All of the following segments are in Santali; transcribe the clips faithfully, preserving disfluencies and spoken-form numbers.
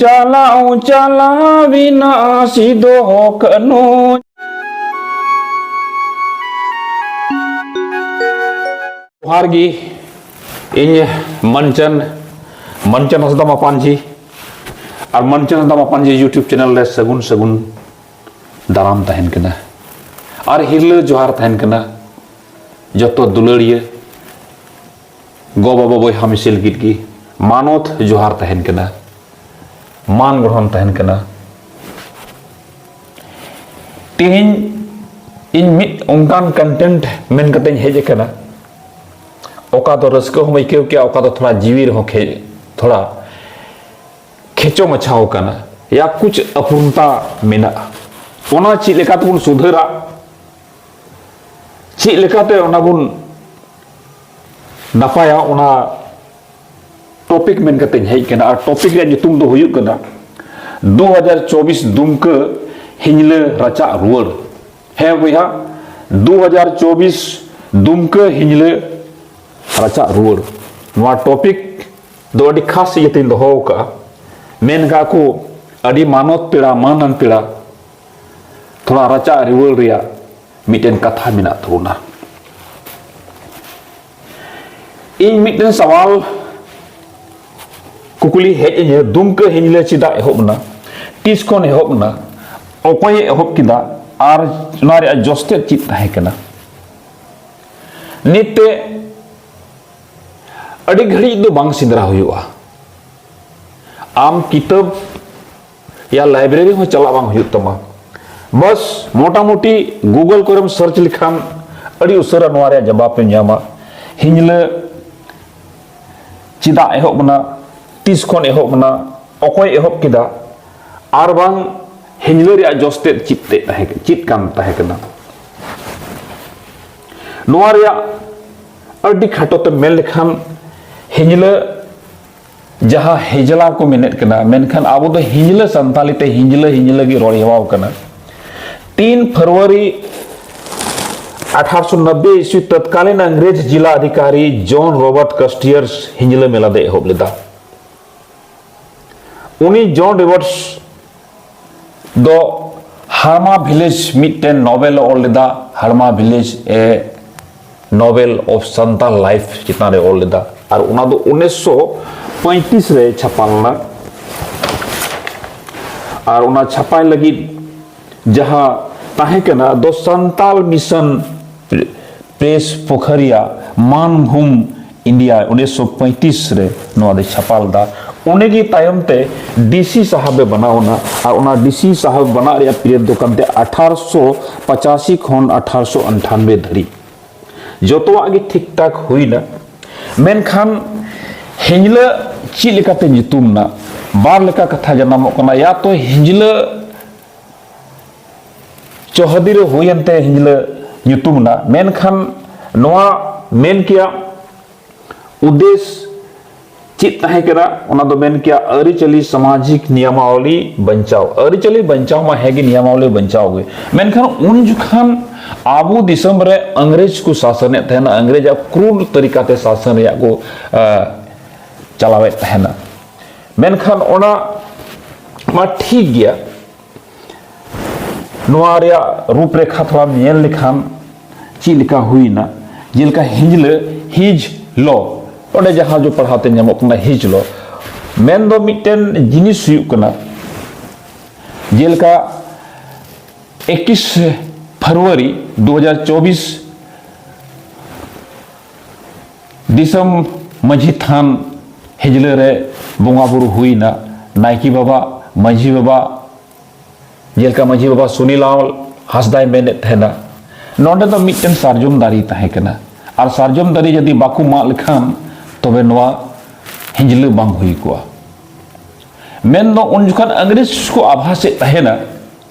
ᱪᱟᱞᱟᱣ ᱪᱟᱞᱟᱣ ᱮᱱᱟ ᱥᱤᱫᱚ ᱠᱟᱹᱱᱦᱩ᱾ ᱡᱚᱦᱟᱨ ᱜᱮ, ᱤᱧ ᱢᱟᱱᱪᱟᱱ, ᱢᱟᱱᱪᱟᱱ ᱦᱟᱸᱥᱫᱟ ᱢᱟᱯᱟᱱᱡᱤ ᱟᱨ ᱢᱟᱱᱪᱟᱱ ᱦᱟᱸᱥᱫᱟ ᱢᱟᱯᱟᱱᱡᱤ YouTube channel ᱨᱮ ᱥᱟᱹᱜᱩᱱ ᱥᱟᱹᱜᱩᱱ ᱫᱟᱨᱟᱢ ᱛᱟᱦᱮᱱ ᱠᱟᱱᱟ ᱟᱨ ᱦᱤᱨᱞᱟᱹ ᱡᱚᱦᱟᱨ ᱛᱟᱦᱮᱱ ᱠᱟᱱᱟ ᱡᱚᱛᱚ ᱫᱩᱞᱟᱹᱲᱤᱭᱟᱹ ᱜᱚ ᱵᱟᱵᱟ ᱵᱚᱭᱦᱟ ᱢᱤᱥᱤ ᱞᱟᱹᱜᱤᱫ ᱜᱮ ᱢᱟᱱᱚᱛ ᱡᱚᱦᱟᱨ ᱛᱟᱦᱮᱱ ᱠᱟᱱᱟ, ᱢᱟᱱ ᱜᱨᱚᱦᱚᱱ ᱛᱟᱦᱮᱱ ᱠᱟᱱᱟ᱾ ᱛᱮᱦᱮᱧ ᱤᱧ ᱢᱤᱫ ᱚᱱᱠᱟᱱ content ᱢᱮᱱ ᱠᱟᱛᱮᱧ ᱦᱮᱡ ᱟᱠᱟᱱᱟ, ᱚᱠᱟ ᱫᱚ ᱨᱟᱹᱥᱠᱟᱹ ᱦᱚᱸᱢ ᱟᱹᱭᱠᱟᱹᱣ ᱠᱮᱭᱟ, ᱚᱠᱟ ᱫᱚ ᱛᱷᱚᱲᱟ ᱡᱤᱣᱤ ᱨᱮᱦᱚᱸ ᱠᱷᱮ-, ᱛᱷᱚᱲᱟ ᱠᱷᱮᱪᱚ ᱢᱟᱪᱷᱟᱣ ᱠᱟᱱᱟ, ᱭᱟ ᱠᱩᱪ ᱟᱯᱩᱨᱱᱛᱟ ᱢᱮᱱᱟᱜᱼᱟ᱾ ᱚᱱᱟ ᱪᱮᱫ ᱞᱮᱠᱟ ᱛᱮᱵᱚᱱ ᱥᱩᱫᱷᱟᱹᱨᱟ, ᱪᱮᱫ ᱞᱮᱠᱟᱛᱮ ᱚᱱᱟ ᱵᱚᱱ ᱱᱟᱯᱟᱭᱟ, ᱚᱱᱟ topic ᱢᱮᱱ ᱠᱟᱛᱮᱧ ᱦᱮᱡ ᱠᱟᱱᱟ᱾ ᱟᱨ topic ᱨᱮᱭᱟᱜ ᱧᱩᱛᱩᱢ ᱫᱚ ᱦᱩᱭᱩᱜ ᱠᱟᱱᱟ ᱫᱩ ᱦᱟᱡᱟᱨ ᱪᱚᱵᱵᱤᱥ ᱫᱩᱢᱠᱟᱹ ᱦᱤᱧᱞᱟᱹ ᱨᱟᱪᱟᱜ ᱨᱩᱣᱟᱹᱲ᱾ ᱦᱮᱸ ᱵᱚᱭᱦᱟ, ᱫᱩ ᱦᱟᱡᱟᱨ ᱪᱚᱵᱵᱤᱥ ᱫᱩᱢᱠᱟᱹ ᱦᱤᱧᱞᱟᱹ ᱨᱟᱪᱟᱜ ᱨᱩᱣᱟᱹᱲ᱾ ᱱᱚᱣᱟ topic ᱫᱚ ᱟᱹᱰᱤ ᱠᱷᱟᱥ ᱤᱭᱟᱹᱛᱮᱧ ᱫᱚᱦᱚ ᱟᱠᱟᱫᱼᱟ᱾ ᱢᱮᱱ ᱠᱟᱜ ᱠᱚ, ᱟᱹᱰᱤ ᱢᱟᱱᱚᱛ ᱯᱮᱲᱟ, ᱢᱟᱹᱱᱟᱱ ᱯᱮᱲᱟ, ᱛᱷᱚᱲᱟ ᱨᱟᱪᱟᱜ ᱨᱩᱣᱟᱹᱲ ᱨᱮᱭᱟᱜ ᱢᱤᱫᱴᱮᱱ ᱠᱟᱛᱷᱟ ᱢᱮᱱᱟᱜ ᱛᱟᱵᱚᱱᱟ᱾ ᱤᱧ ᱢᱤᱫᱴᱮᱱ ᱥᱟᱣᱟᱞ, ᱠᱩᱠᱞᱤ ᱦᱮᱡ ᱟᱹᱧᱟᱹ, ᱫᱩᱢᱠᱟᱹ ᱦᱤᱧᱞᱟᱹ ᱪᱮᱫᱟᱜ ᱮᱦᱚᱵ ᱮᱱᱟ, ᱛᱤᱥ ᱠᱷᱚᱱ ᱮᱦᱚᱵ ᱮᱱᱟ, ᱚᱠᱚᱭᱮ ᱮᱦᱚᱵ ᱠᱮᱫᱟ, ᱟᱨ ᱚᱱᱟ ᱨᱮᱭᱟᱜ ᱡᱚᱥᱛᱮᱫ ᱪᱮᱫ ᱛᱟᱦᱮᱸ ᱠᱟᱱᱟ? ᱱᱤᱛ ᱛᱮ ᱟᱹᱰᱤ ᱜᱷᱟᱹᱲᱤᱡ ᱫᱚ ᱵᱟᱝ ᱥᱮᱸᱫᱽᱨᱟ ᱦᱩᱭᱩᱜᱼᱟ᱾ ᱟᱢ ᱠᱤᱛᱟᱹᱵ ᱭᱟ library ᱦᱚᱸ ᱪᱟᱞᱟᱜ ᱵᱟᱝ ᱦᱩᱭᱩᱜ ᱛᱟᱢᱟ᱾ ᱵᱟᱥ, ᱢᱚᱴᱟᱢᱩᱴᱤ Google ᱠᱚᱨᱮᱢ search ᱞᱮᱠᱷᱟᱱ ᱟᱹᱰᱤ ᱩᱥᱟᱹᱨᱟ ᱱᱚᱣᱟ ᱨᱮᱭᱟᱜ ᱡᱟᱵᱟᱵ ᱮᱢ ᱧᱟᱢᱟ᱾ ᱦᱤᱧᱞᱟᱹ ᱪᱮᱫᱟᱜ ᱮᱦᱚᱵ ᱮᱱᱟ, ᱛᱤᱥ ᱠᱷᱚᱱ ᱮᱦᱚᱵ ᱮᱱᱟ, ᱚᱠᱚᱭ ᱮᱦᱚᱵ ᱠᱮᱫᱟ, ᱟᱨ ᱵᱟᱝ ᱦᱤᱧᱞᱟᱹ ᱨᱮᱭᱟᱜ ᱡᱚᱥ ᱛᱮᱫ ᱪᱮᱫ ᱛᱮᱫ ᱛᱟᱦᱮᱸ, ᱪᱮᱫ ᱠᱟᱱ ᱛᱟᱦᱮᱸ ᱠᱟᱱᱟ᱾ ᱱᱚᱣᱟ ᱨᱮᱭᱟᱜ ᱟᱹᱰᱤ ᱠᱷᱟᱴᱚ ᱛᱮ ᱢᱮᱱ ᱞᱮᱠᱷᱟᱱ, ᱦᱤᱧᱞᱟᱹ ᱡᱟᱦᱟᱸ ᱦᱮᱡᱞᱟ ᱠᱚ ᱢᱮᱱᱮᱫ ᱠᱟᱱᱟ, ᱢᱮᱱᱠᱷᱟᱱ ᱟᱵᱚ ᱫᱚ ᱦᱤᱧᱞᱟᱹ ᱥᱟᱱᱛᱟᱞᱤ ᱛᱮ ᱦᱤᱧᱞᱟᱹ, ᱦᱤᱧᱞᱟᱹ ᱜᱮ ᱨᱚᱲ ᱦᱮᱣᱟᱣ ᱠᱟᱱᱟ᱾ ᱛᱤᱱ ᱯᱷᱮᱵᱽᱨᱩᱣᱟᱨᱤ ᱟᱴᱷᱟᱨᱚᱥᱚ ᱱᱚᱵᱵᱳᱭ ᱤᱥᱣᱤ ᱛᱚᱛᱠᱟᱞᱤᱱ ᱤᱝᱨᱮᱡᱽ ᱡᱤᱞᱟ ᱚᱫᱷᱤᱠᱟᱨᱤ ᱡᱚᱱ ᱨᱚᱵᱟᱨᱴ ᱠᱟᱥᱴᱤᱭᱟᱨᱥ ᱦᱤᱧᱞᱟᱹ ᱢᱮᱞᱟ ᱫᱚᱭ ᱮᱦᱚᱵ ᱞᱮᱫᱟ᱾ ᱩᱱᱤ ᱡᱚᱱ ᱨᱚᱵᱟᱨᱴᱥ ᱫᱚ ᱦᱟᱲᱢᱟ ᱵᱷᱤᱞᱮᱡᱽ ᱢᱤᱫᱴᱮᱱ ᱱᱚᱵᱮᱞ ᱮ ᱚᱞ ᱞᱮᱫᱟ, ᱦᱟᱲᱢᱟ ᱵᱷᱤᱞᱮᱡᱽ ᱮ ᱱᱚᱵᱮᱞ ᱚᱯᱷ ᱥᱟᱱᱛᱟᱞ ᱞᱟᱭᱤᱯᱷ ᱪᱮᱛᱟᱱ ᱨᱮ ᱚᱞ ᱞᱮᱫᱟ᱾ ᱟᱨ ᱚᱱᱟ ᱫᱚ ᱩᱱᱤᱥᱥᱚ ᱯᱚᱸᱭᱛᱨᱤᱥ ᱨᱮ ᱪᱷᱟᱯᱟ ᱞᱮᱱᱟ᱾ ᱟᱨ ᱚᱱᱟ ᱪᱷᱟᱯᱟᱭ ᱞᱟᱹᱜᱤᱫ ᱡᱟᱦᱟᱸ ᱛᱟᱦᱮᱸ ᱠᱟᱱᱟ ᱫᱚ Santal mission press ᱯᱳᱠᱷᱟᱨᱤᱭᱟ Manbhum India ᱩᱱᱤᱥᱥᱚ ᱯᱚᱸᱭᱛᱨᱤᱥ ᱨᱮ ᱱᱚᱣᱟ ᱫᱚᱭ ᱪᱷᱟᱯᱟ ᱞᱮᱫᱟ᱾ ᱚᱸᱰᱮ ᱜᱮ ᱛᱟᱭᱚᱢ ᱛᱮ ᱰᱤ ᱥᱤ ᱥᱟᱦᱟᱵ ᱮ ᱵᱮᱱᱟᱣ ᱮᱱᱟ᱾ ᱟᱨ ᱚᱱᱟ ᱰᱤ ᱥᱤ ᱥᱟᱦᱟᱵ ᱵᱮᱱᱟᱜ ᱨᱮᱭᱟᱜ ᱯᱤᱨᱤᱭᱚᱰ ᱫᱚ ᱠᱟᱱ ᱛᱟᱭᱟ ᱟᱴᱷᱟᱨᱚᱥᱚ ᱯᱚᱸᱪᱟᱥᱤ ᱠᱷᱚᱱ ᱟᱴᱷᱟᱨᱚᱥᱚ ᱟᱴᱷᱟᱱᱵᱮ ᱫᱷᱟᱹᱨᱤᱡ᱾ ᱡᱚᱛᱚᱣᱟᱜ ᱜᱮ ᱴᱷᱤᱠ ᱴᱷᱟᱠ ᱦᱩᱭᱱᱟ, ᱢᱮᱱᱠᱷᱟᱱ ᱦᱤᱧᱞᱟᱹ ᱪᱮᱫ ᱞᱮᱠᱟᱛᱮ ᱧᱩᱛᱩᱢ ᱮᱱᱟ? ᱵᱟᱨ ᱞᱮᱠᱟ ᱠᱟᱛᱷᱟ ᱡᱟᱱᱟᱢᱚᱜ ᱠᱟᱱᱟ, ᱭᱟ ᱛᱚ ᱦᱤᱧᱞᱟᱹ ᱪᱚᱦᱚᱫᱤ ᱨᱮ ᱦᱩᱭᱮᱱ ᱛᱮ ᱦᱤᱧᱞᱟᱹ ᱧᱩᱛᱩᱢ ᱮᱱᱟ, ᱢᱮᱱᱠᱷᱟᱱ ᱱᱚᱣᱟ ᱢᱮᱱ ᱠᱮᱭᱟ ᱩᱫᱮᱥ ᱪᱮᱫ ᱛᱟᱦᱮᱸ ᱠᱟᱱᱟ? ᱚᱱᱟ ᱫᱚ ᱢᱮᱱ ᱠᱮᱭᱟ ᱟᱹᱨᱤᱪᱟᱹᱞᱤ ᱥᱟᱢᱟᱡᱤᱠ ᱱᱤᱭᱟᱢᱟᱣᱞᱤ ᱵᱟᱧᱪᱟᱣ᱾ ᱟᱹᱨᱤᱪᱟᱹᱞᱤ ᱵᱟᱧᱪᱟᱣ ᱢᱟ ᱦᱮᱸ ᱜᱮ, ᱱᱤᱭᱟᱢᱟᱣᱞᱤ ᱵᱟᱧᱪᱟᱣ ᱜᱮ, ᱢᱮᱱᱠᱷᱟᱱ ᱩᱱ ᱡᱚᱠᱷᱟᱱ ᱟᱵᱚ ᱫᱤᱥᱚᱢ ᱨᱮ ᱤᱝᱨᱮᱡᱽ ᱠᱚ ᱥᱟᱥᱚᱱᱮᱫ ᱛᱟᱦᱮᱱᱟ, ᱤᱝᱨᱮᱡᱽ ᱟᱜ ᱠᱨᱩᱨ ᱛᱟᱹᱨᱤᱠᱟᱛᱮ ᱥᱟᱥᱚᱱ ᱨᱮᱭᱟᱜ ᱠᱚ ᱟ, ᱪᱟᱞᱟᱣᱮᱫ ᱛᱟᱦᱮᱱᱟ᱾ ᱢᱮᱱᱠᱷᱟᱱ ᱚᱱᱟ ᱢᱟ ᱴᱷᱤᱠ ᱜᱮᱭᱟ, ᱱᱚᱣᱟ ᱨᱮᱭᱟᱜ ᱨᱩᱯᱨᱮᱠᱷᱟ ᱛᱷᱚᱲᱟᱢ ᱧᱮᱞ ᱞᱮᱠᱷᱟᱱ ᱪᱮᱫ ᱞᱮᱠᱟ ᱦᱩᱭᱱᱟ, ᱡᱮᱞᱮᱠᱟ ᱦᱤᱧᱞᱟᱹ, ᱦᱤᱡᱽ ᱞᱚ, ᱚᱸᱰᱮ ᱡᱟᱦᱟᱸ ᱡᱚ ᱯᱟᱲᱦᱟᱣ ᱛᱮ ᱧᱟᱢᱚᱜ ᱠᱟᱱᱟ ᱦᱤᱡᱽ ᱞᱚ, ᱢᱮᱱ ᱫᱚ ᱢᱤᱫᱴᱮᱱ ᱡᱤᱱᱤᱥ ᱦᱩᱭᱩᱜ ᱠᱟᱱᱟ, ᱡᱮᱞᱮᱠᱟ ᱮᱠᱤᱥ ᱯᱷᱮᱵᱽᱨᱩᱣᱟᱨᱤ ᱫᱩ ᱦᱟᱡᱟᱨ ᱪᱚᱵᱵᱤᱥ ᱫᱤᱥᱚᱢ ᱢᱟᱹᱡᱷᱤ ᱛᱷᱟᱱ ᱦᱤᱡᱽᱞᱟᱹ ᱨᱮ ᱵᱚᱸᱜᱟ ᱵᱩᱨᱩ ᱦᱩᱭᱱᱟ᱾ ᱱᱟᱭᱠᱮ ᱵᱟᱵᱟ, ᱢᱟᱹᱡᱷᱤ ᱵᱟᱵᱟ, ᱡᱮᱞᱮᱠᱟ ᱢᱟᱹᱡᱷᱤ ᱵᱟᱵᱟ ᱥᱩᱱᱤᱞᱟᱞ ᱦᱟᱸᱥᱫᱟᱭ ᱢᱮᱱᱮᱫ ᱛᱟᱦᱮᱱᱟ, ᱱᱚᱰᱮ ᱫᱚ ᱢᱤᱫᱴᱮᱱ ᱥᱟᱨᱡᱚᱢ ᱫᱟᱨᱮ ᱛᱟᱦᱮᱸ ᱠᱟᱱᱟ, ᱟᱨ ᱥᱟᱨᱡᱚᱢ ᱫᱟᱨᱮ ᱡᱩᱫᱤ ᱵᱟᱠᱚ ᱢᱟᱜ ᱞᱮᱠᱷᱟᱱ ᱛᱚᱵᱮ ᱱᱚᱣᱟ ᱦᱤᱡᱽᱞᱟᱹ ᱵᱟᱝ ᱦᱩᱭ ᱠᱚᱜᱼᱟ᱾ ᱢᱮᱱᱫᱚ ᱩᱱ ᱡᱚᱠᱷᱚᱱ ᱤᱝᱨᱮᱡᱽ ᱠᱚ ᱟᱵᱷᱟᱥᱮᱫ ᱛᱟᱦᱮᱱᱟ,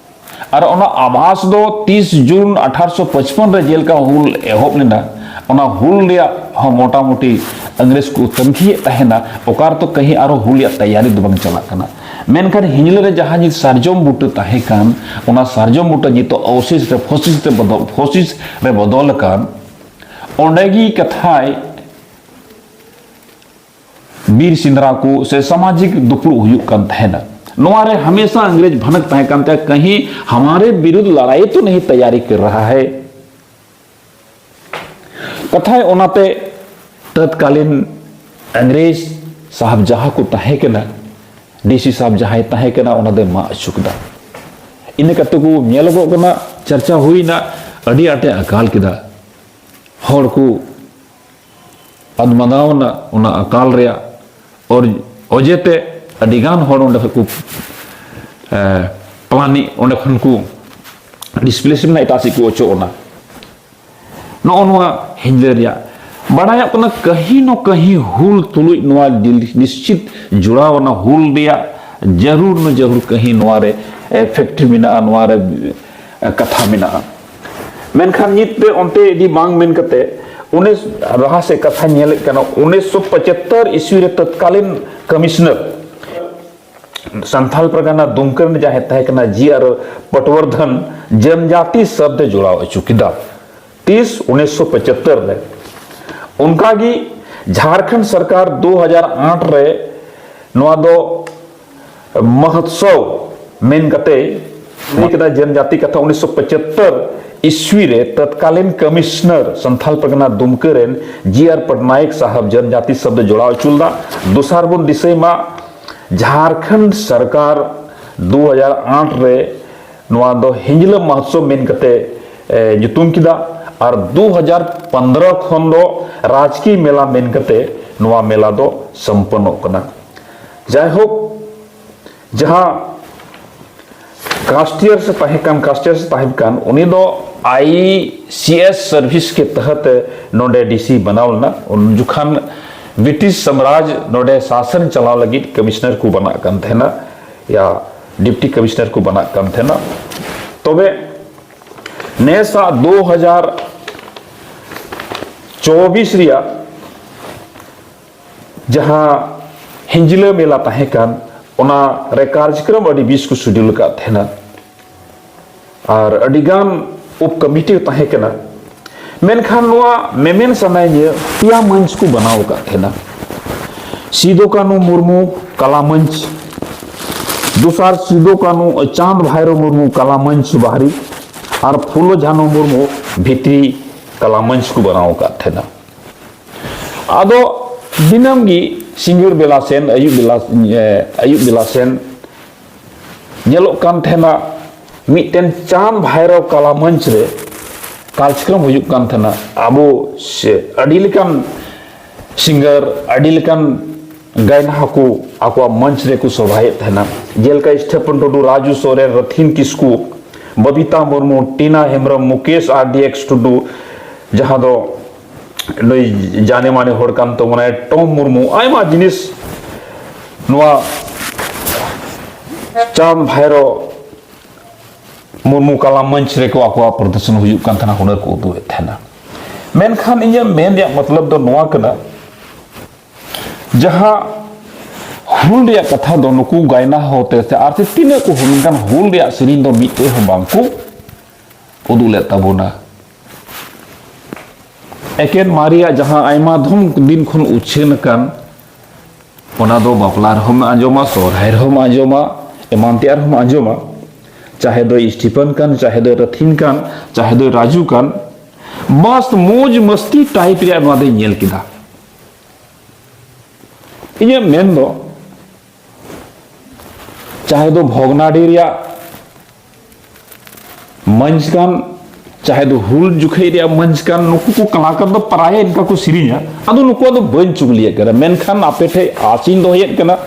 ᱟᱨ ᱚᱱᱟ ᱟᱵᱷᱟᱥ ᱫᱚ ᱛᱤᱥ ᱡᱩᱱ ᱟᱴᱷᱟᱨᱚᱥᱚ ᱯᱚᱪᱯᱚᱱ ᱨᱮ ᱡᱮᱞᱮᱠᱟ ᱦᱩᱞ ᱮᱦᱚᱵ ᱞᱮᱱᱟ, ᱚᱱᱟ ᱦᱩᱞ ᱨᱮᱭᱟᱜ ᱦᱚᱸ ᱢᱚᱴᱟᱢᱩᱴᱤ ᱤᱝᱨᱮᱡᱽ ᱠᱚ ᱛᱟᱹᱱᱠᱷᱤᱭᱮᱫ ᱛᱟᱦᱮᱱᱟ, ᱚᱠᱟ ᱨᱮᱫᱚ ᱠᱟᱹᱦᱤ ᱟᱨᱚ ᱦᱩᱞ ᱨᱮᱭᱟᱜ ᱛᱮᱭᱟᱨᱤ ᱫᱚ ᱵᱟᱝ ᱪᱟᱞᱟᱜ ᱠᱟᱱᱟ᱾ ᱢᱮᱱᱠᱷᱟᱱ ᱦᱤᱧᱞᱟᱹ ᱨᱮ ᱡᱟᱦᱟᱸ ᱱᱤᱛ ᱥᱟᱨᱡᱚᱢ ᱵᱩᱴᱟᱹ ᱛᱟᱦᱮᱸ ᱠᱟᱱ, ᱚᱱᱟ ᱥᱟᱨᱡᱚᱢ ᱵᱩᱴᱟᱹ ᱱᱤᱛᱚᱜ ᱚᱣᱥᱮᱥ ᱨᱮ ᱯᱷᱚᱥᱤᱥ ᱨᱮ ᱵᱚᱫᱚᱞ, ᱯᱷᱚᱥᱤᱥ ᱨᱮ ᱵᱚᱫᱚᱞ ᱟᱠᱟᱱ, ᱚᱸᱰᱮ ᱜᱮ ᱠᱟᱛᱷᱟᱭ ᱵᱤᱨ ᱥᱮᱸᱫᱽᱨᱟ ᱠᱚ ᱥᱮ ᱥᱟᱢᱟᱡᱤᱠ ᱫᱩᱯᱲᱩᱵ ᱦᱩᱭᱩᱜ ᱠᱟᱱ ᱛᱟᱦᱮᱱᱟ᱾ ᱱᱚᱣᱟ ᱨᱮ ᱦᱟᱢᱮᱥᱟ ᱤᱝᱨᱮᱡᱽ ᱵᱷᱟᱱᱟᱠ ᱛᱟᱦᱮᱸ ᱠᱟᱱ ᱛᱟᱭᱟ, ᱠᱟᱹᱦᱤ ᱦᱟᱢᱟᱨᱮ ᱵᱤᱨᱩᱫᱷ ᱞᱟᱲᱟᱭ ᱛᱚ ᱱᱟᱦᱤ ᱛᱟᱭᱟᱨᱤ ᱠᱟᱨ ᱨᱟᱦᱟ ᱦᱟᱭ᱾ ᱠᱟᱛᱷᱟᱭ ᱚᱱᱟᱛᱮ ᱛᱚᱛᱠᱟᱞᱤᱱ ᱤᱝᱨᱮᱡᱽ ᱥᱟᱦᱟᱵ ᱡᱟᱦᱟᱸ ᱠᱚ ᱛᱟᱦᱮᱸ ᱠᱟᱱᱟ, ᱰᱤ ᱥᱤ ᱥᱟᱦᱟᱵ ᱡᱟᱦᱟᱸᱭ ᱛᱟᱦᱮᱸ ᱠᱟᱱᱟ, ᱚᱱᱟ ᱫᱚᱭ ᱢᱟᱜ ᱦᱚᱪᱚ ᱠᱮᱫᱟ᱾ ᱤᱱᱟᱹ ᱠᱟᱛᱮ ᱠᱚ ᱧᱮᱞᱚᱜᱚᱜ ᱠᱟᱱᱟ, ᱪᱟᱨᱪᱟ ᱦᱩᱭᱱᱟ, ᱟᱹᱰᱤ ᱟᱸᱴᱮ ᱟᱠᱟᱞ ᱠᱮᱫᱟ᱾ ᱦᱚᱲ ᱠᱚ ᱟᱫ ᱢᱟᱫᱟᱣ ᱮᱱᱟ ᱚᱱᱟ ᱟᱠᱟᱞ ᱨᱮᱭᱟᱜ ᱚᱨ-, ᱚᱡᱮᱛᱮ ᱟᱹᱰᱤᱜᱟᱱ ᱦᱚᱲ ᱚᱸᱰᱮ ᱠᱷᱚᱱ ᱠᱚ, ᱮ, ᱯᱞᱟᱱᱤ ᱚᱸᱰᱮ ᱠᱷᱚᱱ ᱠᱚ ᱰᱤᱥᱯᱞᱮᱥ ᱮᱱᱟ, ᱮᱴᱟᱜ ᱥᱮᱫ ᱠᱚ ᱚᱪᱚᱜ ᱮᱱᱟ᱾ ᱱᱚᱜᱼᱚ ᱱᱚᱣᱟ ᱦᱤᱧᱡᱽᱞᱟᱹ ᱨᱮᱭᱟᱜ ᱵᱟᱲᱟᱭᱚᱜ ᱠᱟᱱᱟ, ᱠᱟᱹᱦᱤ ᱱᱚ ᱠᱟᱹᱦᱤ ᱦᱩᱞ ᱛᱩᱞᱩᱡ ᱱᱚᱣᱟ ᱫᱤᱞ-, ᱱᱤᱥᱪᱤᱛ ᱡᱚᱲᱟᱣ ᱟᱱᱟ ᱦᱩᱞ ᱨᱮᱭᱟᱜ ᱡᱟᱹᱨᱩᱲ ᱱᱚ ᱡᱟᱹᱨᱩᱲ ᱠᱟᱹᱦᱤ ᱱᱚᱣᱟ ᱨᱮ, ᱮ, ᱯᱷᱮᱠᱴ ᱢᱮᱱᱟᱜᱼᱟ, ᱱᱚᱣᱟ ᱨᱮ, ᱮ, ᱠᱟᱛᱷᱟ ᱢᱮᱱᱟᱜᱼᱟ᱾ ᱢᱮᱱᱠᱷᱟᱱ ᱱᱤᱛ ᱛᱮ ᱚᱱᱛᱮ ᱤᱫᱤ ᱵᱟᱝ ᱢᱮᱱ ᱠᱟᱛᱮ, ᱩᱱᱤᱥ ᱞᱟᱦᱟ ᱥᱮᱫ ᱠᱟᱛᱷᱟ ᱧᱮᱞᱮᱫ ᱠᱟᱱᱟ, ᱩᱱᱤᱥᱥᱚ ᱯᱚᱸᱪᱟᱛᱛᱳᱨ ᱤᱥᱣᱤ ᱨᱮ ᱛᱚᱛᱠᱟᱞᱤᱱ ᱠᱚᱢᱤᱥᱱᱟᱨ ᱥᱟᱱᱛᱷᱟᱞ ᱯᱟᱨᱜᱟᱱᱟ ᱫᱩᱢᱠᱟ ᱨᱮᱱ ᱡᱟᱦᱟᱸᱭ ᱛᱟᱦᱮᱸ ᱠᱟᱱᱟ ᱡᱤ ᱟᱨ ᱯᱚᱴᱣᱚᱨᱫᱷᱚᱱ ᱡᱚᱱᱡᱟᱛᱤ ᱥᱚᱵᱫ ᱡᱚᱲᱟᱣ ᱦᱚᱪᱚ ᱠᱮᱫᱟ᱾ ᱛᱤᱥ ᱩᱱᱤᱥᱥᱚ ᱯᱚᱸᱪᱟᱛᱛᱳᱨ ᱨᱮ᱾ ᱚᱱᱠᱟᱜᱮ ᱡᱷᱟᱲᱠᱷᱚᱸᱰ ᱥᱚᱨᱠᱟᱨ ᱫᱩ ᱦᱟᱡᱟᱨ ᱟᱴ ᱨᱮ ᱱᱚᱣᱟ ᱫᱚ ᱢᱚᱦᱳᱛᱥᱚᱵ ᱢᱮᱱ ᱠᱟᱛᱮ ᱞᱟᱹᱭ ᱠᱮᱫᱟ᱾ ᱡᱚᱱᱡᱟᱛᱤ ᱠᱟᱛᱷᱟ ᱩᱱᱤᱥᱥᱚ ᱯᱚᱸᱪᱟᱛᱛᱳᱨ ᱤᱥᱣᱤ ᱨᱮ ᱛᱚᱛᱠᱟᱞᱤᱱ ᱠᱚᱢᱤᱥᱱᱟᱨ ᱥᱟᱱᱛᱷᱟᱞ ᱯᱟᱨᱜᱟᱱᱟ ᱫᱩᱢᱠᱟ ᱨᱮᱱ ᱡᱤ ᱟᱨ ᱯᱚᱴᱱᱟᱭᱮᱠ ᱥᱟᱦᱟᱵ ᱡᱚᱱᱡᱟᱛᱤ ᱥᱚᱵᱫ ᱡᱚᱲᱟᱣ ᱦᱚᱪᱚ ᱞᱮᱫᱟ᱾ ᱫᱚᱥᱟᱨ ᱵᱚᱱ ᱫᱤᱥᱟᱹᱭ ᱢᱟ, ᱡᱷᱟᱲᱠᱷᱚᱸᱰ ᱥᱚᱨᱠᱟᱨ ᱫᱩ ᱦᱟᱡᱟᱨ ᱟᱴ ᱨᱮ ᱱᱚᱣᱟ ᱫᱚ ᱦᱤᱧᱡᱽᱞᱟᱹ ᱢᱚᱦᱳᱛᱥᱚᱵ ᱢᱮᱱ ᱠᱟᱛᱮ, ᱮ, ᱧᱩᱛᱩᱢ ᱠᱮᱫᱟ᱾ ᱟᱨ ᱫᱩ ᱦᱟᱡᱟᱨ ᱯᱚᱱᱫᱽᱨᱚ ᱠᱷᱚᱱ ᱫᱚ ᱨᱟᱡᱽᱠᱤᱭ ᱢᱮᱞᱟ ᱢᱮᱱ ᱠᱟᱛᱮ ᱱᱚᱣᱟ ᱢᱮᱞᱟ ᱫᱚ ᱥᱚᱢᱯᱚᱱᱱᱚᱜ ᱠᱟᱱᱟ᱾ ᱡᱟᱭᱦᱳᱠ, ᱡᱟᱦᱟᱸ ᱠᱟᱥᱴᱤᱭᱟᱨ ᱥᱮ ᱛᱟᱦᱮᱸ ᱠᱟᱱ, ᱠᱟᱥᱴᱤᱭᱟᱨ ᱥᱮ ᱛᱟᱦᱮᱸ ᱠᱟᱱ, ᱩᱱᱤ ᱫᱚ ᱟᱭ ᱥᱤ ᱮᱥ ᱥᱟᱨᱵᱷᱤᱥ ᱠᱮ ᱛᱟᱦᱟᱛ ᱱᱚᱰᱮ ᱰᱤ ᱥᱤ ᱵᱮᱱᱟᱣ ᱞᱮᱱᱟ᱾ ᱩᱱ ᱡᱚᱠᱷᱟᱱ ᱵᱨᱤᱴᱤᱥ ᱥᱟᱢᱨᱟᱡᱽ ᱱᱚᱰᱮ ᱥᱟᱥᱚᱱ ᱪᱟᱞᱟᱣ ᱞᱟᱹᱜᱤᱫ ᱠᱚᱢᱤᱥᱱᱟᱨ ᱠᱚ ᱵᱮᱱᱟᱜ ᱠᱟᱱ ᱛᱟᱦᱮᱱᱟ, ᱭᱟ ᱰᱤᱯᱴᱤ ᱠᱚᱢᱤᱥᱱᱟᱨ ᱠᱚ ᱵᱮᱱᱟᱜ ᱠᱟᱱ ᱛᱟᱦᱮᱱᱟ᱾ ᱛᱚᱵᱮ ᱱᱮᱥᱟᱜ ᱫᱩ ᱦᱟᱡᱟᱨ ᱪᱚᱵᱵᱤᱥ ᱨᱮᱭᱟᱜ ᱡᱟᱦᱟᱸ ᱦᱤᱧᱡᱽᱞᱟᱹ ᱢᱮᱞᱟ ᱛᱟᱦᱮᱸ ᱠᱟᱱ, ᱚᱱᱟ ᱨᱮ ᱠᱟᱨᱡᱚᱠᱨᱚᱢ ᱟᱹᱰᱤ ᱵᱮᱥ ᱠᱚ ᱥᱤᱰᱤᱭᱩᱞ ᱟᱠᱟᱫ ᱛᱟᱦᱮᱱᱟ᱾ ᱟᱨ ᱟᱹᱰᱤᱜᱟᱱ ᱩᱯ ᱠᱚᱢᱤᱴᱤ ᱛᱟᱦᱮᱸ ᱠᱟᱱᱟ᱾ ᱢᱮᱱᱠᱷᱟᱱ ᱱᱚᱣᱟ ᱢᱮᱢᱮᱱ ᱥᱟᱱᱟᱭᱤᱧᱟᱹ, ᱯᱮᱭᱟ ᱢᱚᱧᱪ ᱠᱚ ᱵᱮᱱᱟᱣ ᱟᱠᱟᱫ ᱛᱟᱦᱮᱱᱟ᱾ ᱥᱤᱫᱩ ᱠᱟᱹᱱᱦᱩ ᱢᱩᱨᱢᱩ ᱠᱟᱞᱟ ᱢᱚᱧᱪ, ᱫᱚᱥᱟᱨ ᱥᱤᱫᱩ ᱠᱟᱹᱱᱦᱩ, ᱪᱟᱸᱫᱽ ᱵᱷᱟᱭᱨᱳ ᱢᱩᱨᱢᱩ ᱠᱟᱞᱟ ᱢᱚᱧᱪ ᱵᱟᱦᱨᱤ ᱟᱨ ᱯᱷᱩᱞᱳ ᱡᱷᱟᱱᱳ ᱢᱩᱨᱢᱩ ᱵᱷᱤᱛᱨᱤ ᱠᱟᱞᱟ ᱢᱚᱧᱪ ᱠᱚ ᱵᱮᱱᱟᱣ ᱟᱠᱟᱫ ᱛᱟᱦᱮᱱᱟ᱾ ᱟᱫᱚ ᱫᱤᱱᱟᱹᱢ ᱜᱮ ᱥᱤᱸᱜᱟᱹᱲ ᱵᱮᱞᱟ ᱥᱮᱱ, ᱟᱹᱭᱩᱵ ᱵᱮᱞᱟ, ᱮ, ᱟᱹᱭᱩᱵ ᱵᱮᱞᱟ ᱥᱮᱱ ᱧᱮᱞᱚᱜ ᱠᱟᱱ ᱛᱟᱦᱮᱱᱟ, ᱢᱤᱫᱴᱮᱱ ᱪᱟᱸᱫᱽ ᱵᱷᱟᱭᱨᱳ ᱠᱟᱞᱟ ᱢᱚᱧᱪ ᱨᱮ ᱠᱟᱨᱡᱚᱠᱨᱚᱢ ᱦᱩᱭᱩᱜ ᱠᱟᱱ ᱛᱟᱦᱮᱱᱟ᱾ ᱟᱵᱚ ᱥᱮ ᱟᱹᱰᱤ ᱞᱮᱠᱟᱱ ᱥᱤᱝᱜᱟᱨ, ᱟᱹᱰᱤ ᱞᱮᱠᱟᱱ ᱜᱟᱭᱱᱟᱦᱟ ᱠᱚ ᱟᱠᱚᱣᱟᱜ ᱢᱚᱧᱪ ᱨᱮᱠᱚ ᱥᱚᱵᱷᱟᱭᱮᱫ ᱛᱟᱦᱮᱱᱟ, ᱡᱮᱞᱮᱠᱟ ᱥᱴᱮᱯᱷᱚᱱ ᱴᱩᱰᱩ, ᱨᱟᱡᱩ ᱥᱚᱨᱮᱱ, ᱨᱚᱛᱷᱤᱱ ᱠᱤᱥᱠᱩ, ᱵᱚᱵᱤᱛᱟ ᱢᱩᱨᱢᱩ, ᱴᱤᱱᱟ ᱦᱮᱢᱵᱨᱚᱢ, ᱢᱩᱠᱮᱥ ᱟᱨ ᱰᱤ ᱮᱠᱥ ᱴᱩᱰᱩ, ᱡᱟᱦᱟᱸ ᱫᱚ ᱱᱩᱭ ᱡᱟᱱᱮ ᱢᱟᱱᱮ ᱦᱚᱲ ᱠᱟᱱ ᱛᱟᱵᱚᱱᱟᱭ, ᱴᱚᱢ ᱢᱩᱨᱢᱩ, ᱟᱭᱢᱟ ᱡᱤᱱᱤᱥ ᱱᱚᱣᱟ ᱪᱟᱸᱫᱽ ᱵᱷᱟᱭᱨᱳ ᱢᱩᱨᱢᱩ ᱠᱟᱞᱟ ᱢᱚᱧᱪ ᱨᱮᱠᱚ ᱟᱠᱚᱣᱟᱜ ᱯᱨᱚᱫᱚᱨᱥᱚᱱ ᱦᱩᱭᱩᱜ ᱠᱟᱱ ᱛᱟᱦᱮᱱᱟ, ᱦᱩᱱᱟᱹᱨ ᱠᱚ ᱩᱫᱩᱜ ᱮᱫ ᱛᱟᱦᱮᱱᱟ᱾ ᱢᱮᱱᱠᱷᱟᱱ ᱤᱧᱟᱹᱜ ᱢᱮᱱ ᱨᱮᱭᱟᱜ ᱢᱚᱛᱞᱚᱵ ᱫᱚ ᱱᱚᱣᱟ ᱠᱟᱱᱟ, ᱡᱟᱦᱟᱸ ᱦᱩᱞ ᱨᱮᱭᱟᱜ ᱠᱟᱛᱷᱟ ᱫᱚ ᱱᱩᱠᱩ ᱜᱟᱭᱱᱟ ᱦᱚᱛᱮ ᱛᱮ ᱟᱨ ᱥᱮ ᱛᱤᱱᱟᱹᱜ ᱠᱚ ᱦᱩᱞ ᱠᱟᱱ, ᱦᱩᱞ ᱨᱮᱭᱟᱜ ᱥᱮᱨᱮᱧ ᱫᱚ ᱢᱤᱫᱴᱮᱡ ᱦᱚᱸ ᱵᱟᱝ ᱠᱚ ᱩᱫᱩᱜ ᱞᱮᱫ ᱛᱟᱵᱚᱱᱟ᱾ ᱮᱠᱮᱱ ᱢᱟᱨᱮᱭᱟᱜ ᱡᱟᱦᱟᱸ ᱟᱭᱢᱟ ᱫᱷᱚᱢ ᱫᱤᱱ ᱠᱷᱚᱱ ᱩᱪᱷᱟᱹᱱ ᱟᱠᱟᱱ, ᱚᱱᱟ ᱫᱚ ᱵᱟᱯᱞᱟ ᱨᱮᱦᱚᱸᱢ ᱟᱸᱡᱚᱢᱟ, ᱥᱚᱦᱨᱟᱭ ᱨᱮᱦᱚᱸᱢ ᱟᱸᱡᱚᱢᱟ, ᱮᱢᱟᱱ ᱛᱮᱭᱟᱜ ᱨᱮᱦᱚᱸᱢ ᱟᱸᱡᱚᱢᱟ᱾ ᱪᱟᱦᱮ ᱫᱚᱭ ᱥᱴᱤᱯᱷᱟᱱ ᱠᱟᱱ, ᱪᱟᱦᱮ ᱫᱚᱭ ᱨᱟᱛᱷᱤᱱ ᱠᱟᱱ, ᱪᱟᱦᱮ ᱫᱚᱭ ᱨᱟᱡᱩ ᱠᱟᱱ, ᱢᱚᱥᱛ ᱢᱚᱡᱽ ᱢᱟᱥᱛᱤ ᱴᱟᱭᱤᱯ ᱨᱮᱭᱟᱜ ᱱᱚᱣᱟ ᱫᱚᱧ ᱧᱮᱞ ᱠᱮᱫᱟ᱾ ᱤᱧᱟᱹᱜ ᱢᱮᱱ ᱫᱚ, ᱪᱟᱦᱮ ᱫᱚ ᱵᱷᱚᱜᱽᱱᱟᱰᱤ ᱨᱮᱭᱟᱜ ᱢᱚᱧᱪ ᱠᱟᱱ, ᱪᱟᱦᱮ ᱫᱚ ᱦᱩᱞ ᱡᱚᱠᱷᱮᱡ ᱨᱮᱭᱟᱜ ᱢᱚᱧᱪ ᱠᱟᱱ, ᱱᱩᱠᱩ ᱠᱚ ᱠᱟᱞᱟᱠᱟᱨ ᱫᱚ ᱯᱨᱟᱭ ᱤᱱᱠᱟ ᱠᱚ ᱥᱮᱨᱮᱧᱟ᱾ ᱟᱫᱚ ᱱᱩᱠᱩᱣᱟᱜ ᱫᱚ ᱵᱟᱹᱧ ᱪᱩᱜᱽᱞᱤᱭᱮᱫ ᱠᱟᱱᱟ, ᱢᱮᱱᱠᱷᱟᱱ ᱟᱯᱮ ᱴᱷᱮᱡ ᱟᱥᱤᱧ ᱫᱚᱦᱚᱭᱮᱫ ᱠᱟᱱᱟ,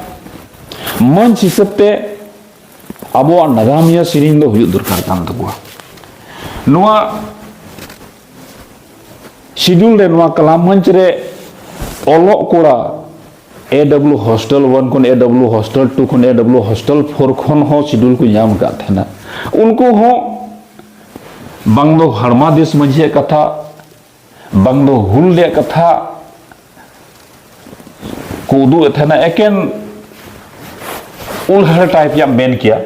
ᱢᱚᱧᱪ ᱦᱤᱥᱟᱹᱵ ᱛᱮ ᱟᱵᱚᱣᱟᱜ ᱱᱟᱜᱟᱢᱤᱭᱟᱹ ᱥᱮᱨᱮᱧ ᱫᱚ ᱦᱩᱭᱩᱜ ᱫᱚᱨᱠᱟᱨ ᱠᱟᱱ ᱛᱟᱠᱚᱣᱟ᱾ ᱱᱚᱣᱟ ᱥᱤᱰᱩᱞ ᱨᱮ, ᱱᱚᱣᱟ ᱠᱟᱞᱟ ᱢᱚᱧᱪ ᱨᱮ ᱚᱞᱚᱜ ᱠᱚᱲᱟ ᱮ ᱰᱟᱵᱞᱤᱭᱩ ᱦᱳᱥᱴᱮᱞ ᱚᱣᱟᱱ ᱠᱷᱚᱱ, ᱮ ᱰᱟᱵᱞᱤᱭᱩ ᱦᱳᱥᱴᱮᱞ ᱴᱩ ᱠᱷᱚᱱ, ᱮ ᱰᱟᱵᱞᱤᱭᱩ ᱦᱳᱥᱴᱮᱞ ᱯᱷᱳᱨ ᱠᱷᱚᱱ ᱦᱚᱸ ᱥᱤᱰᱩᱞ ᱠᱚ ᱧᱟᱢ ᱟᱠᱟᱫ ᱛᱟᱦᱮᱱᱟ᱾ ᱩᱱᱠᱩ ᱦᱚᱸ ᱵᱟᱝ ᱫᱚ ᱦᱟᱲᱢᱟ ᱫᱮᱥ ᱢᱟᱹᱡᱷᱤᱭᱟᱜ ᱠᱟᱛᱷᱟ, ᱵᱟᱝ ᱫᱚ ᱦᱩᱞ ᱨᱮᱭᱟᱜ ᱠᱟᱛᱷᱟ ᱠᱚ ᱩᱫᱩᱜ ᱮᱫ ᱛᱟᱦᱮᱱᱟ, ᱮᱠᱮᱱ ᱩᱞᱦᱟᱹ ᱴᱟᱭᱤᱯ ᱨᱮᱭᱟᱜ ᱢᱮᱱ ᱠᱮᱭᱟ,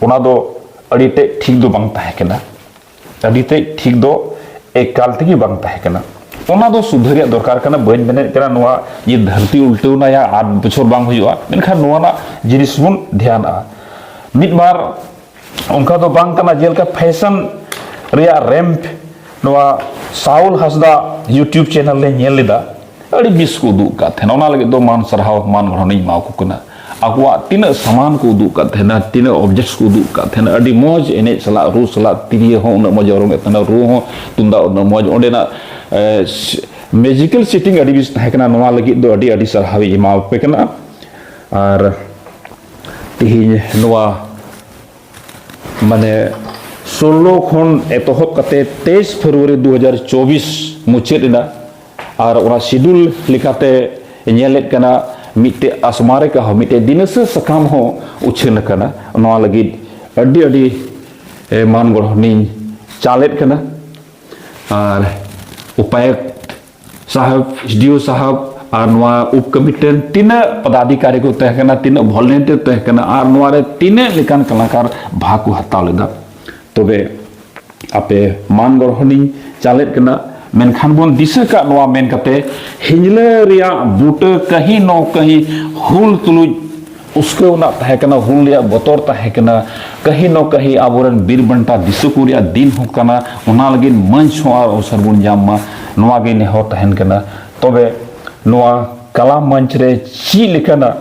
ᱚᱱᱟ ᱫᱚ ᱟᱹᱰᱤ ᱛᱮᱫ ᱴᱷᱤᱠ ᱫᱚ ᱵᱟᱝ ᱛᱟᱦᱮᱸ ᱠᱟᱱᱟ᱾ ᱟᱹᱰᱤ ᱛᱮᱫ ᱴᱷᱤᱠ ᱫᱚ ᱮᱠᱟᱞ ᱛᱮᱜᱮ ᱵᱟᱝ ᱛᱟᱦᱮᱸ ᱠᱟᱱᱟ᱾ ᱚᱱᱟ ᱫᱚ ᱥᱩᱫᱷᱟᱹᱨ ᱨᱮᱭᱟᱜ ᱫᱚᱨᱠᱟᱨ ᱠᱟᱱᱟ᱾ ᱵᱟᱹᱧ ᱢᱮᱱᱮᱫ ᱠᱟᱱᱟ ᱱᱚᱣᱟ ᱡᱮ ᱫᱷᱟᱹᱨᱛᱤ ᱩᱞᱴᱟᱹᱣ ᱮᱱᱟ ᱭᱟ ᱟᱴ ᱵᱚᱪᱷᱚᱨ ᱵᱟᱝ ᱦᱩᱭᱩᱜᱼᱟ, ᱢᱮᱱᱠᱷᱟᱱ ᱱᱚᱣᱟ ᱨᱮᱱᱟᱜ ᱡᱤᱱᱤᱥ ᱵᱚᱱ ᱫᱷᱮᱭᱟᱱᱟᱜᱼᱟ᱾ ᱢᱤᱫ ᱵᱟᱨ ᱚᱱᱠᱟ ᱫᱚ ᱵᱟᱝ ᱠᱟᱱᱟ, ᱡᱮᱞᱮᱠᱟ ᱯᱷᱮᱥᱚᱱ ᱨᱮᱭᱟᱜ ᱨᱮᱢᱯ ᱱᱚᱣᱟ ᱥᱟᱣᱩᱞ ᱦᱟᱸᱥᱫᱟ YouTube ᱪᱮᱱᱮᱞ ᱨᱮ ᱧᱮᱞ ᱞᱮᱫᱟ, ᱟᱹᱰᱤ ᱵᱮᱥ ᱠᱚ ᱩᱫᱩᱜ ᱟᱠᱟᱫ ᱛᱟᱦᱮᱱᱟ᱾ ᱚᱱᱟ ᱞᱟᱹᱜᱤᱫ ᱫᱚ ᱢᱟᱱ ᱥᱟᱨᱦᱟᱣ ᱢᱟᱱ ᱜᱚᱲᱦᱚᱱᱤᱧ ᱮᱢᱟ ᱠᱚ ᱠᱟᱱᱟ᱾ ᱟᱠᱚᱣᱟᱜ ᱛᱤᱱᱟᱹᱜ ᱥᱟᱢᱟᱱ ᱠᱚ ᱩᱫᱩᱜ ᱟᱠᱟᱫ ᱛᱟᱦᱮᱱᱟ, ᱛᱤᱱᱟᱹᱜ ᱚᱵᱡᱮᱠᱴᱥ ᱠᱚ ᱩᱫᱩᱜ ᱟᱠᱟᱫ ᱛᱟᱦᱮᱱᱟ, ᱟᱹᱰᱤ ᱢᱚᱡᱽ ᱮᱱᱮᱡ ᱥᱟᱞᱟᱜ ᱨᱩ ᱥᱟᱞᱟᱜ, ᱛᱤᱨᱭᱳ ᱦᱚᱸ ᱩᱱᱟᱹᱜ ᱢᱚᱡᱽ ᱚᱨᱚᱝ ᱮᱫ ᱛᱟᱦᱮᱱᱟ, ᱨᱩ ᱦᱚᱸ ᱛᱩᱢᱫᱟᱜ ᱩᱱᱟᱹᱜ ᱢᱚᱡᱽ, ᱚᱸᱰᱮᱱᱟᱜ ᱢᱮᱡᱤᱠᱮᱞ ᱥᱮᱴᱤᱝ ᱟᱹᱰᱤ ᱵᱮᱥ ᱛᱟᱦᱮᱸ ᱠᱟᱱᱟ᱾ ᱱᱚᱣᱟ ᱞᱟᱹᱜᱤᱫ ᱫᱚ ᱟᱹᱰᱤ ᱟᱹᱰᱤ ᱥᱟᱨᱦᱟᱣ ᱤᱧ ᱮᱢᱟ ᱯᱮ ᱠᱟᱱᱟ᱾ ᱟᱨ ᱛᱮᱦᱮᱧ ᱱᱚᱣᱟ ᱢᱟᱱᱮ ᱥᱳᱞᱞᱳ ᱠᱷᱚᱱ ᱮᱛᱚᱦᱚᱵ ᱠᱟᱛᱮ ᱛᱮᱭᱤᱥ ᱯᱷᱮᱵᱽᱨᱩᱣᱟᱨᱤ ᱫᱩ ᱦᱟᱡᱟᱨ ᱪᱚᱵᱵᱤᱥ ᱢᱩᱪᱟᱹᱫ ᱮᱱᱟ᱾ ᱟᱨ ᱚᱱᱟ ᱥᱤᱰᱩᱞ ᱞᱮᱠᱟᱛᱮ ᱧᱮᱞᱮᱫ ᱠᱟᱱᱟ, ᱢᱤᱫᱴᱮᱡ ᱟᱥᱢᱟᱨᱮ ᱠᱟᱦᱚ, ᱢᱤᱫᱴᱮᱡ ᱫᱤᱱᱟᱹᱥᱟᱹ ᱥᱟᱠᱟᱢ ᱦᱚᱸ ᱩᱪᱷᱟᱹᱱ ᱟᱠᱟᱱᱟ᱾ ᱱᱚᱣᱟ ᱞᱟᱹᱜᱤᱫ ᱟᱹᱰᱤ ᱟᱹᱰᱤ ᱮ, ᱢᱟᱱ ᱜᱚᱲᱦᱚᱱᱤᱧ ᱪᱟᱞᱮᱫ ᱠᱟᱱᱟ᱾ ᱟᱨ ᱩᱯᱟᱭᱩᱠᱛ ᱥᱟᱦᱮᱵᱽ, SDO ᱥᱟᱦᱮᱵᱽ ᱟᱨ ᱱᱚᱣᱟ ᱩᱯ ᱠᱚᱢᱤᱴᱤ ᱨᱮᱱ ᱛᱤᱱᱟᱹᱜ ᱯᱚᱫᱟᱫᱷᱤᱠᱟᱨᱤ ᱠᱚ ᱛᱟᱦᱮᱸ ᱠᱟᱱᱟ, ᱛᱤᱱᱟᱹᱜ ᱵᱷᱚᱞᱮᱱᱴᱤᱭᱟᱨ ᱛᱟᱦᱮᱸ ᱠᱟᱱᱟ ᱟᱨ ᱱᱚᱣᱟ ᱨᱮ ᱛᱤᱱᱟᱹᱜ ᱞᱮᱠᱟᱱ ᱠᱟᱞᱟᱠᱟᱨ ᱵᱷᱟᱜᱽ ᱠᱚ ᱦᱟᱛᱟᱣ ᱞᱮᱫᱟ᱾ ᱛᱚᱵᱮ ᱟᱯᱮ ᱢᱟᱱ ᱜᱚᱲᱦᱚᱱᱤᱧ ᱪᱟᱞᱮᱫ ᱠᱟᱱᱟ, ᱢᱮᱱᱠᱷᱟᱱ ᱵᱚᱱ ᱫᱤᱥᱟᱹ ᱠᱟᱜ ᱱᱚᱣᱟ ᱢᱮᱱ ᱠᱟᱛᱮ, ᱦᱤᱧᱞᱟᱹ ᱨᱮᱭᱟᱜ ᱵᱩᱴᱟᱹ ᱠᱟᱹᱦᱤ ᱱᱚ ᱠᱟᱹᱦᱤ ᱦᱩᱞ ᱛᱩᱞᱩᱡ ᱩᱥᱠᱟᱹᱣ ᱨᱮᱱᱟᱜ ᱛᱟᱦᱮᱸ ᱠᱟᱱᱟ, ᱦᱩᱞ ᱨᱮᱭᱟᱜ ᱵᱚᱛᱚᱨ ᱛᱟᱦᱮᱸ ᱠᱟᱱᱟ, ᱠᱟᱹᱦᱤ ᱱᱚ ᱠᱟᱹᱦᱤ ᱟᱵᱚᱨᱮᱱ ᱵᱤᱨ ᱵᱟᱱᱴᱟ ᱫᱤᱥᱟᱹ ᱠᱚ ᱨᱮᱭᱟᱜ ᱫᱤᱱ ᱦᱚᱸ ᱠᱟᱱᱟ᱾ ᱚᱱᱟ ᱞᱟᱹᱜᱤᱫ ᱢᱚᱧᱪ ᱦᱚᱸ ᱟᱨ ᱚᱵᱥᱚᱨ ᱵᱚᱱ ᱧᱟᱢ ᱢᱟ, ᱱᱚᱣᱟ ᱜᱮ ᱱᱮᱦᱚᱨ ᱛᱟᱦᱮᱱ ᱠᱟᱱᱟ᱾ ᱛᱚᱵᱮ ᱱᱚᱣᱟ ᱠᱟᱞᱟ ᱢᱚᱧᱪ ᱨᱮ ᱪᱮᱫ ᱞᱮᱠᱟᱱᱟᱜ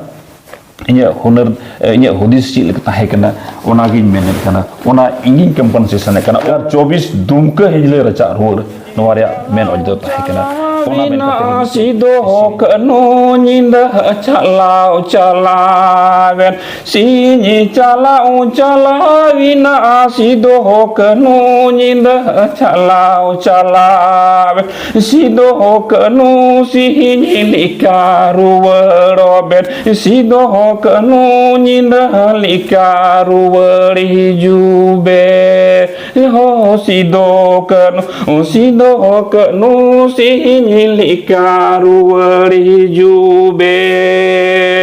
ᱤᱧᱟᱹᱜ ᱦᱩᱱᱟᱹᱨ, ᱤᱧᱟᱹᱜ ᱦᱩᱫᱤᱥ ᱪᱮᱫ ᱞᱮᱠᱟ ᱛᱟᱦᱮᱸ ᱠᱟᱱᱟ, ᱚᱱᱟᱜᱤᱧ ᱢᱮᱱᱮᱫ ᱠᱟᱱᱟ, ᱚᱱᱟ ᱤᱧᱤᱧ ᱠᱚᱢᱯᱮᱱᱥᱮᱥᱚᱱ ᱮᱫ ᱠᱟᱱᱟ᱾ ᱟᱨ ᱪᱚᱵᱵᱤᱥ ᱫᱩᱢᱠᱟᱹ ᱦᱤᱡᱞᱟᱹ ᱨᱟᱪᱟᱜ ᱨᱩᱣᱟᱹᱲ, ᱱᱚᱣᱟ ᱨᱮᱭᱟᱜ ᱢᱮᱱ ᱚᱡᱮ ᱫᱚ ᱛᱟᱦᱮᱸ ᱠᱟᱱᱟ᱾ ᱚᱱᱟ ᱢᱮᱱ ᱠᱟᱛᱮ ᱜᱮ ᱥᱤᱫᱚ ᱠᱟᱹᱱᱦᱩ ᱧᱤᱫᱟᱹ ᱪᱟᱞᱟᱣ ᱪᱟᱞᱟᱣᱮᱱ, ᱥᱤᱧ ᱪᱟᱞᱟᱣ ᱪᱟᱞᱟᱣᱮᱱᱟ᱾ ᱥᱤᱫᱚ ᱠᱟᱹᱱᱦᱩ ᱧᱤᱫᱟᱹ ᱪᱟᱞᱟᱣ ᱪᱟᱞᱟᱣᱮᱱ, ᱥᱤᱫᱚ ᱠᱟᱹᱱᱦᱩ ᱥᱤᱧ ᱞᱮᱠᱟ ᱨᱩᱣᱟᱹᱲᱚᱜ ᱵᱮᱱ, ᱥᱤᱫᱚ ᱠᱟᱹᱱᱦᱩ ᱧᱤᱫᱟᱹ ᱞᱮᱠᱟ ᱨᱩᱣᱟᱹᱲ ᱦᱤᱡᱩᱜ ᱵᱮᱱ᱾ ᱦᱚ ᱥᱤᱫᱚ ᱠᱟᱹᱱᱦᱩ, ᱥᱤᱫᱚ ᱠᱟᱹᱱᱦᱩ ᱥᱤᱧ ᱞᱮᱠᱟ ᱨᱩᱣᱟᱹᱲ ᱦᱤᱡᱩᱜ ᱵᱮᱱ᱾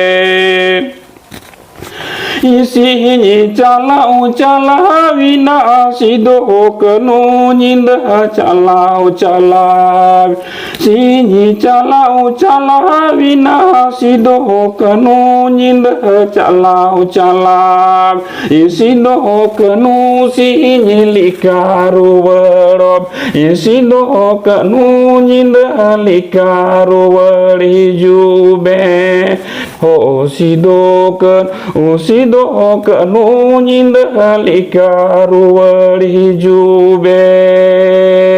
ᱥᱤᱧ ᱪᱟᱞᱟᱣ ᱪᱟᱞᱟᱣ ᱮᱱᱟ ᱥᱤᱫᱚ ᱠᱟᱹᱱᱦᱩ ᱧᱤᱫᱟᱹ ᱪᱟᱞᱟᱣ ᱪᱟᱞᱟᱣ᱾ ᱥᱤᱧ ᱪᱟᱞᱟᱣ ᱪᱟᱞᱟᱣ ᱮᱱᱟ ᱥᱤᱫᱚ ᱠᱟᱹᱱᱦᱩ ᱧᱤᱫᱟᱹ ᱪᱟᱞᱟᱣ ᱪᱟᱞᱟᱣ᱾ ᱥᱤᱫᱚ ᱠᱟᱹᱱᱦᱩ ᱥᱤᱧ ᱞᱮᱠᱟ ᱨᱩᱣᱟᱹᱲᱚᱜ᱾ ᱥᱤᱫᱚ ᱠᱟᱹᱱᱦᱩ ᱧᱤᱫᱟᱹ ᱞᱮᱠᱟ ᱨᱩᱣᱟᱹᱲ ᱦᱤᱡᱩᱜ ᱵᱮᱱ᱾ ᱦᱳ ᱥᱤᱫᱚ ᱠᱟᱹᱱᱦᱩ, ᱥᱤᱫᱚ ᱠᱟᱹᱱᱦᱩ ᱧᱤᱫᱟᱹ ᱞᱮᱠᱟ ᱨᱩᱣᱟᱹᱲ ᱦᱤᱡᱩᱜ ᱵᱮᱱ᱾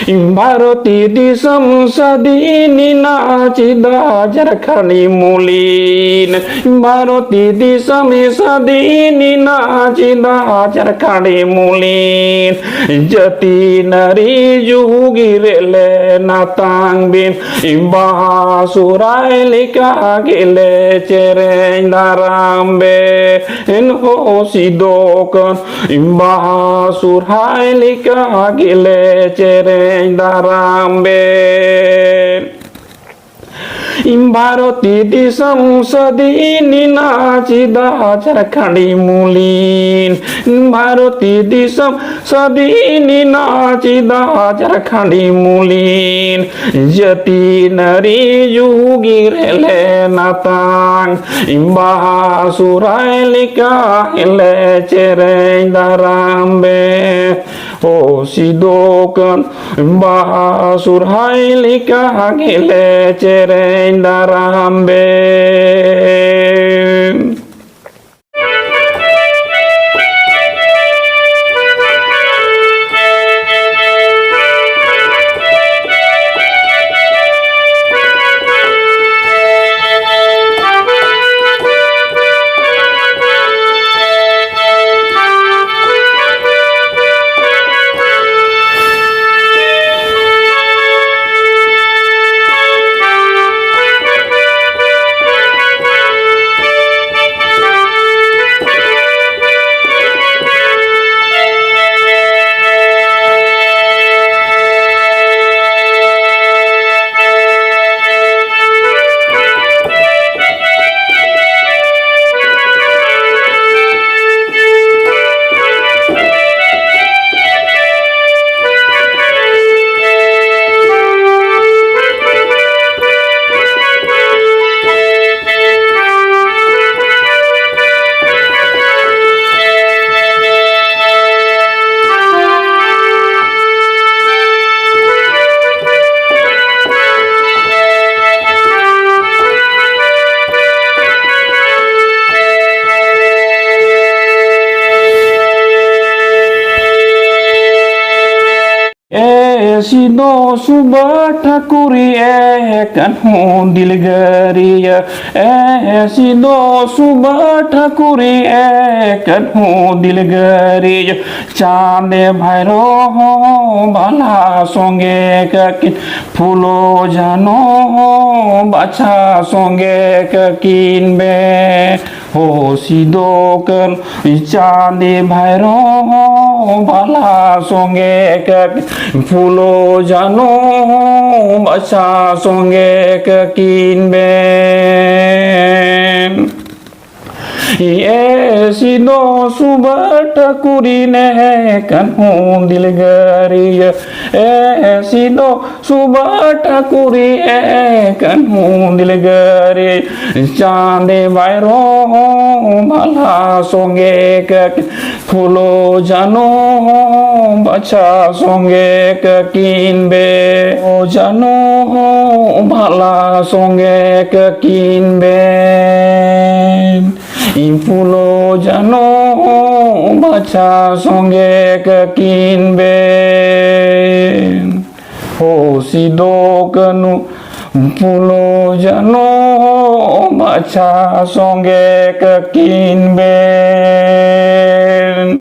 ᱵᱷᱟᱨᱚᱛᱤ ᱫᱤᱥᱚᱢ ᱥᱟᱫᱷᱤᱱ ᱮᱱᱟ ᱪᱮᱫᱟᱜ ᱡᱷᱟᱨᱠᱷᱚᱸᱰ ᱢᱩᱞᱤᱱ? ᱵᱷᱟᱨᱚᱛᱤ ᱫᱤᱥᱚᱢ ᱥᱟᱫᱷᱤᱱ ᱮᱱᱟ ᱪᱮᱫᱟᱜ ᱡᱷᱟᱨᱠᱷᱚᱸᱰ ᱢᱩᱞᱤᱱ? ᱡᱟᱹᱛᱤ ᱱᱟᱹᱨᱤ ᱡᱩᱜᱤ ᱨᱮ ᱞᱮ ᱱᱟᱛᱟᱝ ᱵᱤᱱ, ᱵᱟᱦᱟ ᱥᱚᱦᱨᱟᱭ ᱞᱮᱠᱟ ᱜᱮᱞᱮ ᱪᱮᱨᱮᱧ ᱫᱟᱨᱟᱢ ᱵᱮᱱ᱾ ᱦᱳ ᱥᱤᱫᱚ ᱠᱟᱹᱱᱦᱩ, ᱵᱟᱦᱟ ᱥᱚᱦᱨᱟᱭ ᱞᱮᱠᱟ ᱜᱮᱞᱮ ᱪᱮᱨᱮᱧ ᱫᱟᱨᱟᱢ ᱵᱮᱱ᱾ ᱵᱷᱟᱨᱚᱛᱤ ᱫᱤᱥᱚᱢ ᱥᱟᱫᱷᱤᱱ ᱮᱱᱟ ᱪᱮᱫᱟᱜ ᱡᱷᱟᱨᱠᱷᱚᱸᱰ ᱢᱩᱞᱤᱱ? ᱵᱷᱟᱨᱚᱛᱤ ᱫᱤᱥᱚᱢ ᱥᱟᱫᱷᱤᱱ ᱮᱱᱟ ᱪᱮᱫᱟᱜ ᱡᱷᱟᱨᱠᱷᱚᱸᱰ ᱢᱩᱞᱤᱱ? ᱡᱟᱹᱛᱤ ᱱᱟᱹᱨᱤ ᱡᱩᱜᱤ ᱨᱮ ᱞᱮ ᱱᱟᱛᱟᱝ, ᱵᱟᱦᱟ ᱥᱚᱦᱨᱟᱭ ᱞᱮᱠᱟ ᱞᱮ ᱪᱮᱨᱮᱧ ᱫᱟᱨᱟᱢ ᱵᱮᱱ᱾ ᱦᱳ ᱥᱤᱫᱚ ᱠᱟᱹᱱᱦᱩ, ᱵᱟᱦᱟ ᱥᱚᱦᱨᱟᱭ ᱞᱮᱠᱟ ᱜᱮᱞᱮ ᱪᱮᱨᱮᱧ ᱫᱟᱨᱟᱢ ᱵᱮᱱ᱾ ᱥᱤᱫᱚ ᱥᱩᱵᱷᱟ ᱴᱷᱟᱹᱠᱩᱨᱤ ᱮ ᱠᱟᱹᱱᱦᱩ ᱫᱤᱞᱜᱟᱹᱨᱤᱭᱟᱹ, ᱮ ᱥᱤᱫᱚ ᱥᱩᱵᱷᱟ ᱴᱷᱟᱹᱠᱩᱨᱤ ᱮ ᱠᱟᱹᱱᱦᱩ ᱫᱤᱞᱜᱟᱹᱨᱤᱭᱟᱹ, ᱪᱟᱸᱫᱮ ᱵᱷᱟᱭᱨᱚ ᱦᱚᱸ ᱵᱷᱟᱞᱟ ᱥᱚᱸᱜᱮ ᱠᱟᱹᱠᱤᱱ, ᱯᱷᱩᱞᱳ ᱡᱷᱟᱱᱚ ᱦᱚᱸ ᱵᱟᱪᱷᱟ ᱥᱚᱸᱜᱮ ᱠᱟᱹᱠᱤᱱ ᱵᱮ᱾ ᱦᱳ ᱥᱤᱫᱚ ᱠᱟᱹᱱᱦᱩ ᱪᱟᱸᱫᱮ ᱵᱷᱟᱭᱨᱚ ᱦᱚᱸ ᱵᱷᱟᱞᱟ ᱥᱚᱸᱜᱮ ᱠᱟᱹᱠᱤᱱ, ᱯᱷᱩᱞᱳ ᱡᱷᱟᱱᱚ ᱦᱚᱸ ᱵᱟᱪᱷᱟ ᱥᱚᱸᱜᱮ ᱠᱟᱹᱠᱤᱱ ᱵᱮᱱ᱾ ᱮ ᱥᱤᱫᱚ ᱥᱩᱵᱷᱟ ᱴᱷᱟᱹᱠᱩᱨᱤ ᱱᱮ ᱠᱟᱹᱱᱦᱩ ᱫᱤᱞᱜᱟᱹᱨᱤᱭᱟᱹ, ᱮ ᱥᱤᱫᱚ ᱥᱩᱵᱷᱟ ᱴᱷᱟᱹᱠᱩᱨᱤ ᱮ ᱠᱟᱹᱱᱦᱩ ᱫᱤᱞᱜᱟᱹᱨᱤᱭᱟᱹ, ᱪᱟᱸᱫᱮ ᱵᱷᱟᱭᱨᱚ ᱦᱚᱸ ᱵᱷᱟᱞᱟ ᱥᱚᱸᱜᱮ ᱠᱟᱹᱠᱤᱱ, ᱯᱷᱩᱞᱳ ᱡᱷᱟᱱᱚ ᱦᱚᱸ ᱵᱟᱪᱷᱟ ᱥᱚᱸᱜᱮ ᱠᱟᱹᱠᱤᱱ ᱵᱮ᱾ ᱯᱷᱩᱞᱳ ᱡᱷᱟᱱᱚ ᱦᱚᱸ ᱵᱷᱟᱞᱟ ᱥᱚᱸᱜᱮ ᱠᱟᱹᱠᱤᱱ ᱵᱮ᱾ ᱤᱧ ᱯᱷᱩᱞᱳ ᱡᱷᱟᱱᱚ ᱦᱚᱸ ᱵᱟᱪᱷᱟ ᱥᱚᱸᱜᱮ ᱠᱟᱹᱠᱤᱱ ᱵᱮ᱾ ᱦᱳ ᱥᱤᱫᱚ ᱠᱟᱹᱱᱦᱩ ᱯᱷᱩᱞᱳ ᱡᱷᱟᱱᱚ ᱦᱚᱸ ᱵᱟᱪᱷᱟ ᱥᱚᱸᱜᱮ ᱠᱟᱹᱠᱤᱱ ᱵᱮ᱾